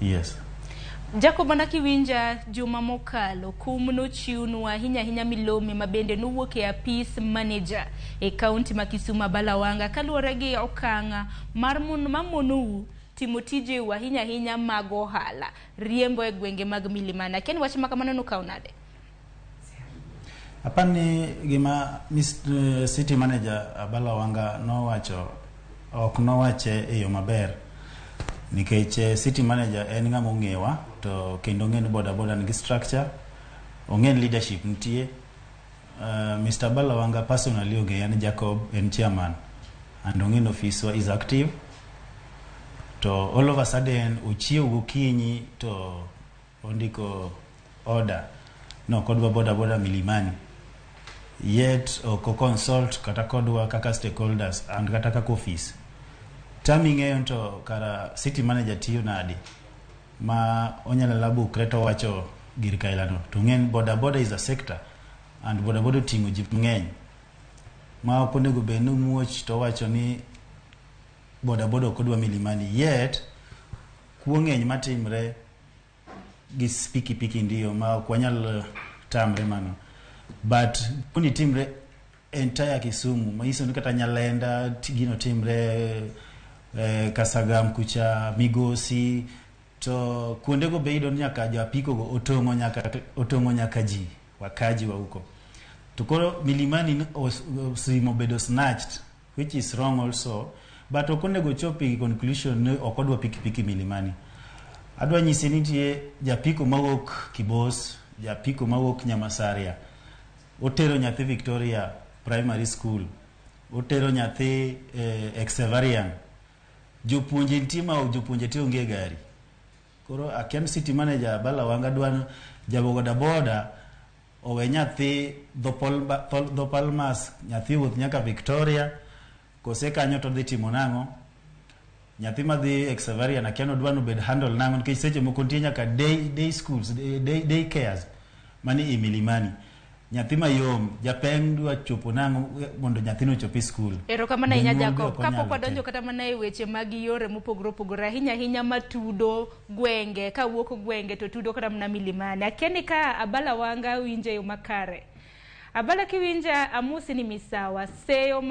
Yes. Jacob, mana kiwinja juma mokalo, kum nochiwnwa ahinya ahinya milome ma bende nowuok e apis manager e kaunti ma Kisumu Abala Wanga kaluwore gi okang' mar mon mamonou timo tijeu ahinya ahinya mag ohala riembo e gwenge mag Milimani. Akia ni wach ma kamano nokaw nade? Apani gima City Manager Abala Wanga nowacho ok nowache e yo maber nikech City Manager en ng'ama ong'ewa to kendo ong'e ni boda boda nigi structure, ong'e ni leadership nitie. Mr. Abala Wanga personally ong'eya ni Jacob en chairman and ong'e ni ofiswa is active to all of a sudden ochiew gokinyi to ondiko order no kodwa boda boda Milimani, yet ok consult kata kodwa kaka stakeholders and kata kaka office. Tami ng'eyo to kara city manager tiyo nade ma onyalo labukre to owacho gir kailano to ng'e ni boda boda is a sector and boda boda oting'o ji mang'eny ma ok onego bed ni muoch to owacho ni boda boda ok odwa Milimani, yet kuo ng'eny matimre gi pikipiki ndio ma ok wanyal tamre mano, but kuni timre entire Kisumu manyiso ni kata Nyalenda gino timre, Kasagam kucha, Migosi to kuondego be iyudo ni nyaka jo apiko go otong'o nyaka ji wakaji wa huko to koro Milimani osimo bedo snatched, which is wrong also, but ok onego chop e conclusion ni ok odwa pikipiki Milimani. Adwa nyisi ni nitie japiko mawuok Kibos, japiko mawuok Nyamasaria, otero nyathi Victoria Primary School, otero nyathi Xaverian. Jopuonje nitie ma jopuonje te onge e gari. Koro akia ni city manager Abala Wanga dwa jaboda boda owe nyathi dho Palmas, nyathi wuoth nyaka Victoria kose kanyo to dhi timo nang'o? Nyathi madhi Xaverian akia ni odwa ni obed handle nang'o, nikech seche moko nitie nyaka day schools, day cares mani i Milimani. Nyathi mayom japeng dwa chopo nang'o mondo nyathino ochop e skul? Erokamano ahinya. Jonyuol be Jacob, ok onyalo kapok wadonjo te. Kata mana e weche mag yore mopogore opogore, ahinya ahinya matudo gwenge, kawuok gwenge to tudo kata mana Milimani. Akia ni ka Abala Wanga winjo e yo makare. Abala, kiwinja, amosi ni misawa seyo.